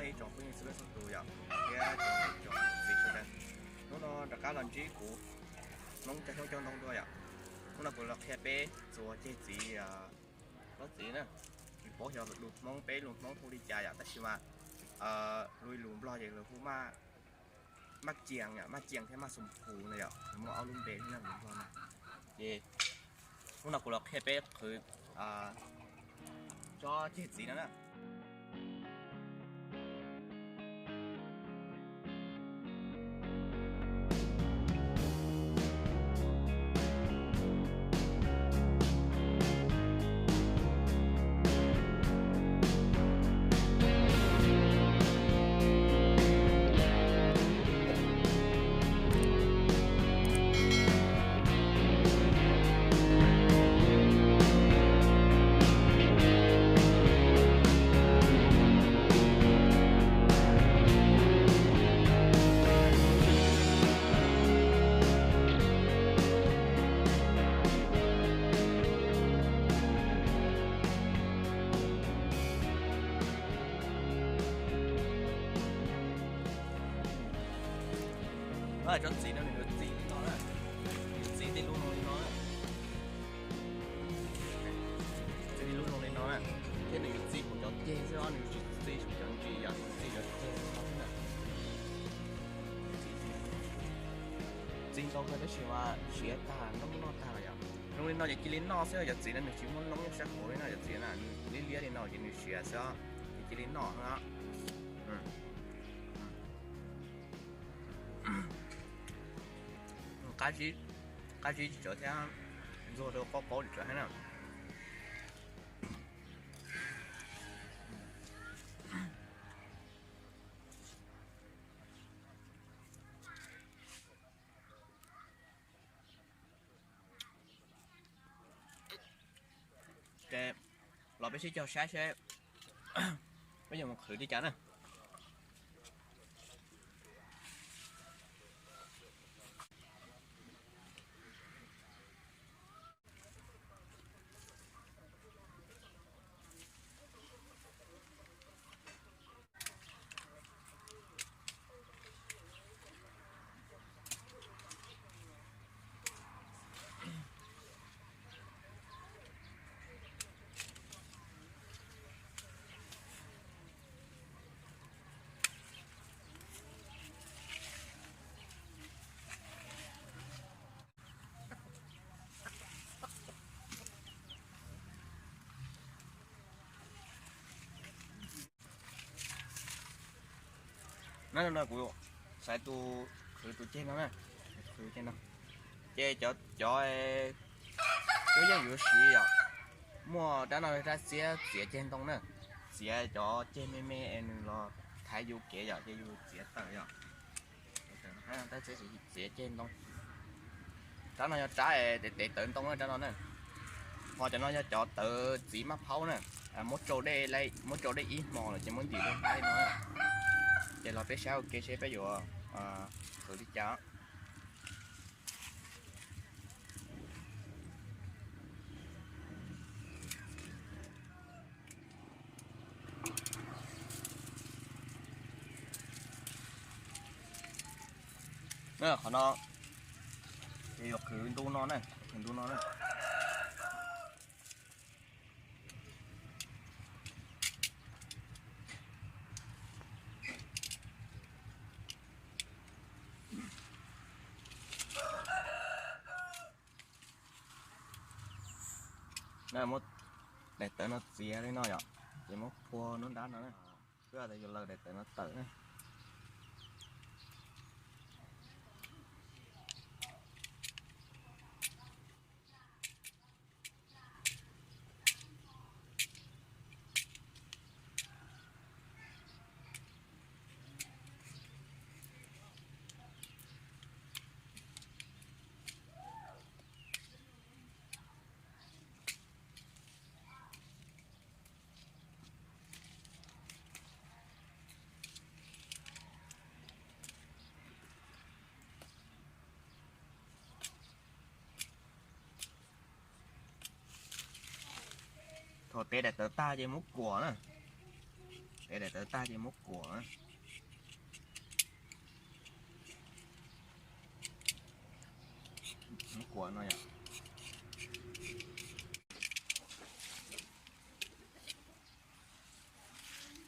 Ib tsoom phooj ywg txhua leej txhua tus yom, thiab tsoom niam tsoom txiv sawv daws, hnub no rov qab los ntsib kuv Hmoob cov Hmoob cov ntoo dua yom. Hnub no kuv los qhia peb txuas ceg txiv, tsob txiv na. Tsis paub xyov lus Hmoob peb lus Hmoob hu li cas yom, tab sis mas lus, lus Nplog ces lawv hu maj cias yom, maj cias thiab maj xum phu no yom, muaj ob lub npe thiab na lus Nplog na. Ces hnub no kuv los qhia peb qhwv tsob ceg txiv no na. Tsob txiv no nws yuav txi li no na, nws txi tej lub no li no na, txi tej lub no li no na, thiab nws yuav txi hauv cov ceg xwb os, nws tsis txi hauv cov ntsis yom, txi cov ceg xwb os. Txi ntau kawg tab sis mas siav tag, noob noj tag lawm yom. Zoo li no ces cia li noj xwb, cov txiv no nws tsis muaj noob nyob sab hauv li no, cov txiv na nws liab liab li no ces nws siav xwb, ces cia li noj na. Qab zib, qab zib tsis tsawv thiab, ntxuag rau qaub qaub tsis tsawv thiab na. Ces los peb sib caug saib seb peb yuav mus qhwv li cas na. No no kuv xaiv tus qhwv tus ceg no na, qhwv ceg no. Ces cov, cov, cov yeej yuav siv yom, muaj rab no rab txiab txiav ceg ntoo na, txiav cov ceg me me es nws los thaiv yus kev yom, ces yus txiav tawm yom. Rab txiab txiav ceg ntoo. Rab no yog rab es tev tawv ntoo na, rab no na. Ho cov no yog cov tawv txiv maj phaub na, muab tsau dej, muab tsau dej ib hmo lawm ces muab ntim rau hnab li no na. Ces los peb saib ua ke seb peb yuav qhwv li cas. Qhov no ces yuav qhwv ntu no na, qhwv ntu no na. Muab daim tawv no txiav li no yom, ces muab phua nruab nrab no na, xwb tas yuav laws daim tawv no tawm na. Thaum tev daim tawv tag ces muab kuam na. Ev daim tawv tag ces muab kuam, muab kuam no yom.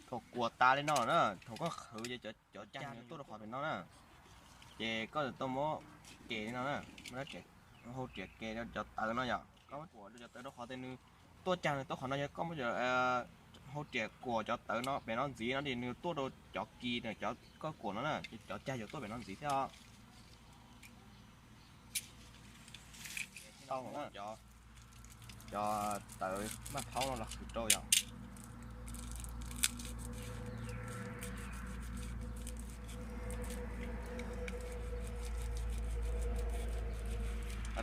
Thaum kuam tas li no na, thaum koj qhwv ces cov cag nws tuaj rau qhov pem no na. Ces koj tau muab kem li no na, muab hau riam kem cov tawv no yom. Koj muab kuam cov tawv rau qhov tias nws tuaj cag nws tuaj qhov no, yog koj muab hau riam kuam cov tawv no pem no ntxiv no ces nws tuaj rau cov kis na, cov koj kuam no na, ces cov cag yuav tuaj pem no ntxiv thiab os. Cov tawv maj phaub no los qhwv rau yom.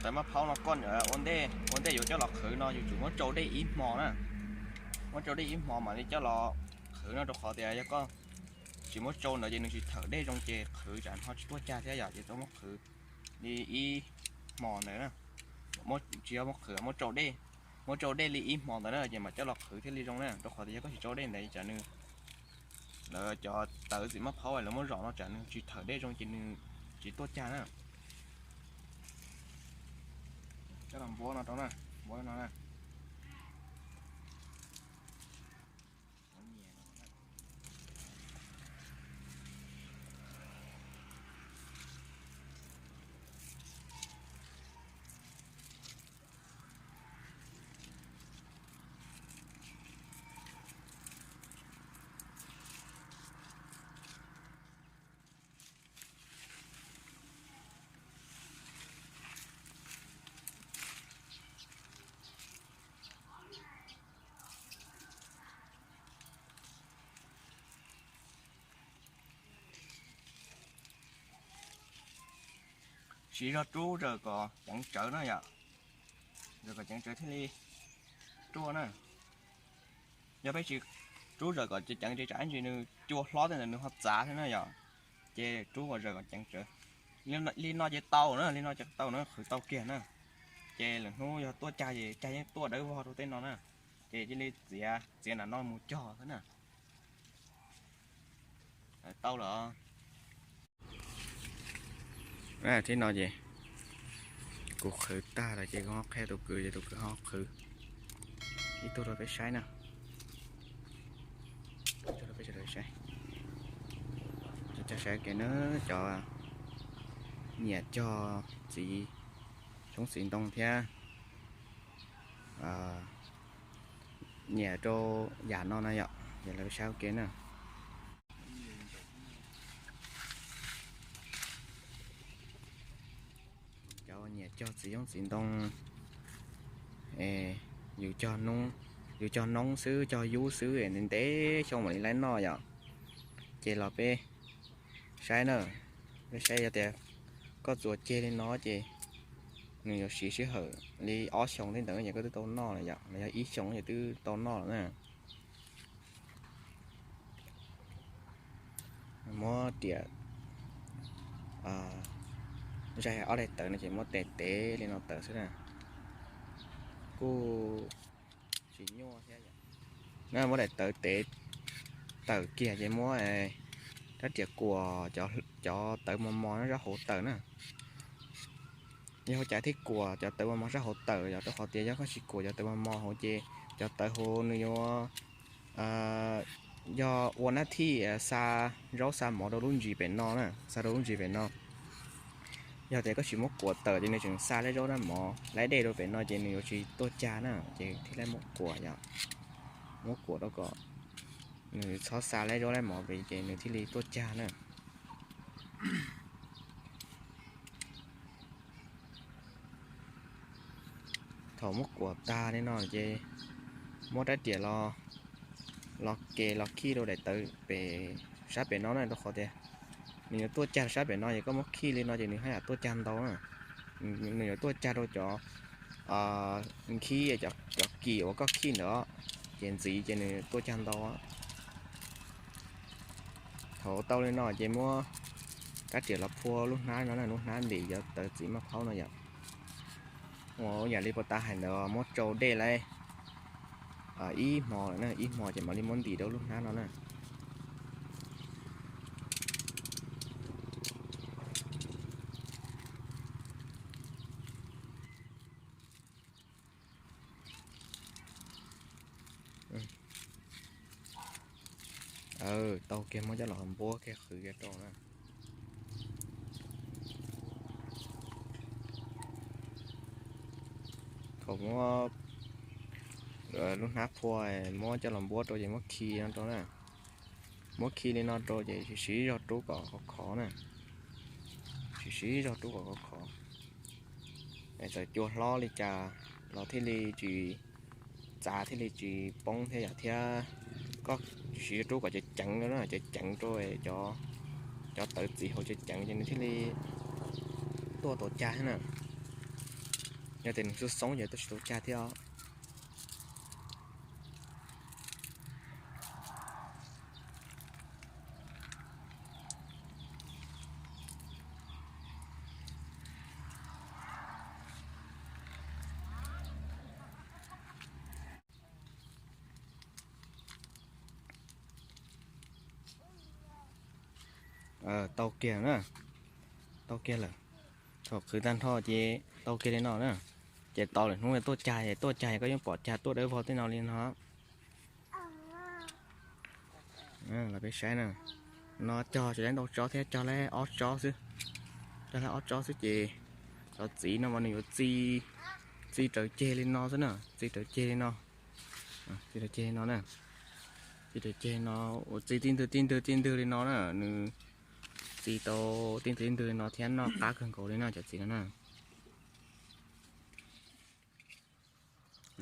Tawv maj phaub no koj ua ntej, ua ntej yuav coj los qhwv no yus tsum muab tsau dej ib hmo na. Muab tsau dej ib hmo mam li coj los qhwv no, rau qhov tias yog koj tsis muab tsau ntawd ces nws tsis thawm dej zoo ces qhwv tsam ho tsis tuaj cag thiab yom. Ces tau muab qhwv li ib hmo ntawd na. Tsis yog muab qhwv, muab tsau dej. Muab tsau dej li ib hmo ntawd na ces mam coj los qhwv thiaj li zoo na, rau qhov tias yog koj tsis tsau dej ntawd tsam nws, lawv cov tawv txiv maj phaub lawv muab zom no tsam nws tsis thawm dej zoo ces nws tsis tuaj cag na. Coj los npuab no rau na, npuab no na. Siv zog rub zawm kom ceev tsawv na yom. Zawm kom ceev tsawv thiaj li ruaj na. Yog peb tsis rub zawm kom ceev ces tsam ib ntsis nws cua hlob tej ntawd nws ho txav thiab na yom. Ces rub kom zawm kom ceev tsawv. Li no ces tau na, li no ces tau na, qhwv tau kiag na. Ces lwm hnub yog tuaj cag ces cag yeej tuaj dawb vog rau tej no na. Ces cia li txiav, txiav nram no mus cog xwb na. Tau lawm. Thib no ces kuv qhwv tag lawm ces kuv ho qhia tus kwv ces tus kwv ho qhwv ib tug rau peb saib na. Coj saib ke na, cov nyiam cog txiv xyoob txiv ntoo thiab nyiam rau yam no na yom, ces lawv saib ua ke na. Cov nyiam cog txiv xyoob txiv ntoo, yus cog noob xwb, cog yub xwb es ntev ntev xyoo mam li laib noj yom. Ces los peb saib na, peb saib yog tias koj txuas ceg li no ces nws yuav siv sij hawm li ob xyoos tej ntawd ces koj twb tau noj lawm yom, los yog ib xyoos ces twb tau noj lawm na. Muab riam, zais ob daim tawv no ces muab tev tev li no tawv xwb na, kuj tsis nyuaj thiab. Muab daim tawv tev tawm kiag ces muab rab riam kuam cov tawv mos mos nyob sab hauv tawm na. Yog ua cas thiaj kuam cov tawv mos mos sab hauv tawm? Yog rau qhov tias yog koj tsis kuam cov tawv mos mos hauv ces cov tawv hauv nws yuav yog ua nab thij xa zaub xa mov rau lub ntsis pem no na, xa rau lub ntsis pem no. Yog tias koj tsis muab kuam tawm ces nws tseem xa laib zaub laib mov laib dej rau pem no ces nws yuav tsis tuaj cag na, ces thiaj li muab kuam yom. Muab kuam rau kom nws txhob xa laib zaub laib mov pem ces nws thiaj li tuaj cag na. Thaum muab kuam tag li no ces muab rab riam los, los ke los khij rau daim tawv pem sab pem no na, rau qhov tias nws yuav tuaj cag sab pem no ces koj muab khij li no ces nws haj yam tuaj cag ntau na. Nws yuav tuaj cag rau cov nkhib, cov kis uas koj khij ntawd ces ntxiv ces nws tuaj cag ntau. Thaum tau li no ces muab rab riam los phua lub hnab no na, lub hnab ntim cov tawv txiv maj phaub no yom. Ua yam li puas tas hais ntawd muab tsau dej laib ib hmo lawm na, ib hmo ces mam li muab ntim rau lub hnab no na. Tau kiag muab coj los npuab kiag qhwv kiag rau na. Thaum muab lub hnab phua muab coj los npuab rau ces muab khi no rau na. Muab khi li no rau ces siv siv zog rub kom khov khov na. Siv siv zog rub kom khov khov. Txawm cua hlob li cas los thiaj li tsis txav thiaj li tsis poob thiab yom, thiab koj siv rub kom ceev ceev no na, ceev ceev rau cov tawv txiv hauv ceev ceev ces nws thiaj li tuaj tau cag thiab na. Yog tias nws xoob xoob ces tuaj tsis tau cag thiab os. Tau kiag na, tau kiag lawm. Thaum qhwv tag nrho ces tau kiag li no na. Ces tau lawm hnub tuaj cag es tuaj cag koj yeej pom cag tuaj dawb vog tej no li no. Los peb saib na, no cog tsis tau ntau tsob thiab, cog lawm ob tsob xwb. Cog lawm ob tsob xwb ces cov txiv no mas nws yuav txi, txi raws ceg li no xwb na, txi raws ceg li no. Txi raws ceg li no na, txi raws ceg no, uas txi tib ntwg tib ntwg tib ntwg li no na, nws txi tau tib ntwg tib ntwg li no thiab noj qab kawg nkaus li no cov txiv no na.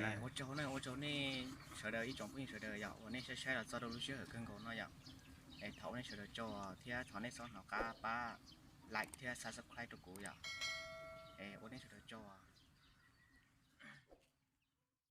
Ua tsaug na, ua tsaug nej sawv daws ib tsoom phooj ywg sawv daws yom, uas nej saib saib los txog rau lub sij hawm kawg nkaus no yom. Es thov nej sawv daws tsaug thiab thov nej txhob hnov qab pab like thiab subscribe rau kuv yom.